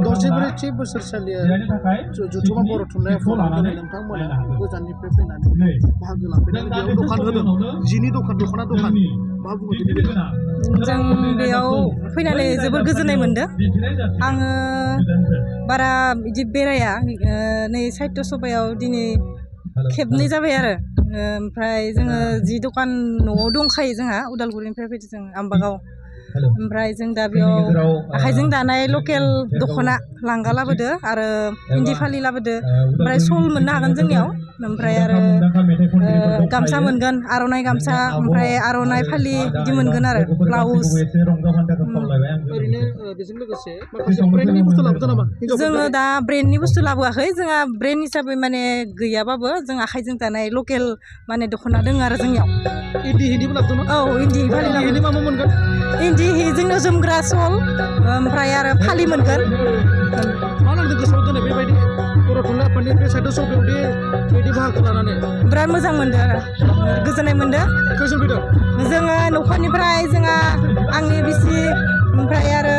दजिब्रैथि बोसोरसालिया जथुम्मा बर' थुनलाइ आफादाव दिनै नोंथांमोना गोजाननिफ्राय फैनानै बाहागो लाफैनानै बेयाव दखान होदों जिनि दखान दख'ना दखान मा बुङो दिनै बेखौ जों बेयाव फैनानै जोबोर गोजोननाय मोनदों आङो बारा बिदि बेराया नै साहित्य सभायाव दिनै खेबनै जाबाय आरो ओमफ्राय जोङो जि दखान न'आव दंखायो जोंहा उदालगुरिनिफ्राय फैदों जों आम्बागाव ओमफ्राय जों दा बेयाव आखाइजों दानाय लकेल दख'ना लांगा लाबोदो आरो इन्दि फालि लाबोदो ओमफ्राय सल मोननो हागोन जोंनियाव ओमफ्राय आरो गामसा मोनगोन आर'नाइ गामसा ओमफ्राय आर'नाइ फालि बिदि मोनगोन आरो ब्लाउस ओरैनो बेजों लोगोसे माखासे ब्रेन्डनि बुस्थु लाबोदों नामा जोङो दा ब्रेन्डनि बुस्थु लाबोआखै जोंहा ब्रेन्ड हिसाबै माने गैयाबाबो जों आखाइजों दानाय लकेल माने दख'ना दङ आरो जोंनियाव इन्दि हिनिबो लाबोदों औ इन्दि फालि हिनि मा मा मोनगोन इन्दि हि जोंनाव जोमग्रा सल ओमफ्राय आरो फालि मोनगोन मा नांदों गोसोआव दिनै बेबायदि बर' थुनलाइ आफादनि बे साहित्य सभायावदि बिदि बाहागो लानानै बिराद मोजां मोनदों आरो गोजोननाय मोनदों खैजोन फैदों जोङो न'खरनिफ्राय जोंहा आंनि बिसि ओमफ्राय आरो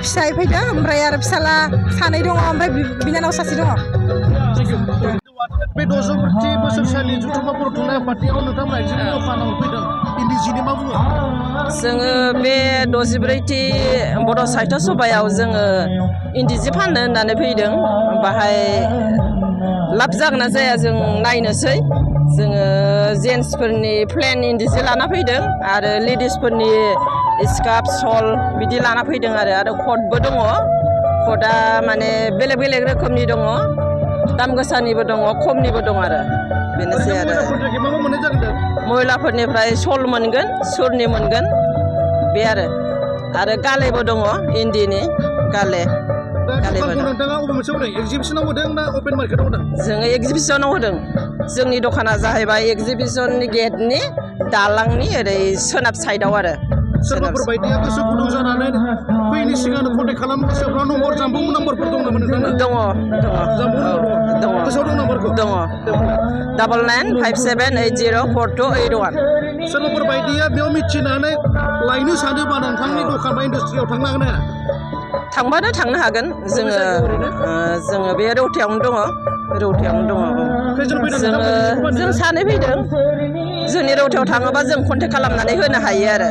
फिसाय फैदों ओमफ्राय आरो फिसाला सानै दङ ओमफ्राय बिनानाव सासे दङ बे 'दजिब्रैथि बोसोरसालि जथुम्मा बर' थुनलाइ आफादनियाव नोंथांमोना जिनि दखानाव फैदों इन्दि जिनि मा बुङो जोङो बे 'दजिब्रैथि बर' साहित्य सभायाव जोङो इन्दि जि फाननो होननानै फैदों बाहाय लाब जागोन ना जाया जों नायनोसै जोङो जेन्टसफोरनि प्लेन इन्दि जि लाना फैदों आरो लेडिसफोरनि स्कार्फ सल बिदि लाना फैदों आरो कटबो दङ कटआ माने बेलेग बेलेग रोखोमनि दङ दाम गोसानिबो दङ खमनिबो दं आरो बेनोसै आरो महिलाफोरनिफ्राय सल मोनगोन सुरनि मोनगोन बे आरो गालेबो दङ इन्दिनि गाले जोङो एगजिबिसनाव होदों जोंनि दखाना जाहैबाय एगजिबिसननि गेटनि दालांनि ओरै सोनाब साइडआव आरो सोरबाफोर बायदिया गोसो गुदुं जानानै फैनि सिगां कन्टेक्ट खालामनो गोसोब्ला नम्बर जामबुं नाम्बारफोर दं नामा नोंथांना दङ गोसोआव दं नाम्बारखौ दङ 9957804281 सोरबाफोर बायदिया बेयाव मिथिनानै लायनो सानोबा नोंथांनि दखान बा इन्डास्ट्रियाव थांनो हागोन ना थांबानो थांनो हागोन जोङो बे रौथायावनो दङ जों सानै फैदों जोंनि रौथायाव थाङोबा जों कन्टेक्ट खालामनानै होनो हायो आरो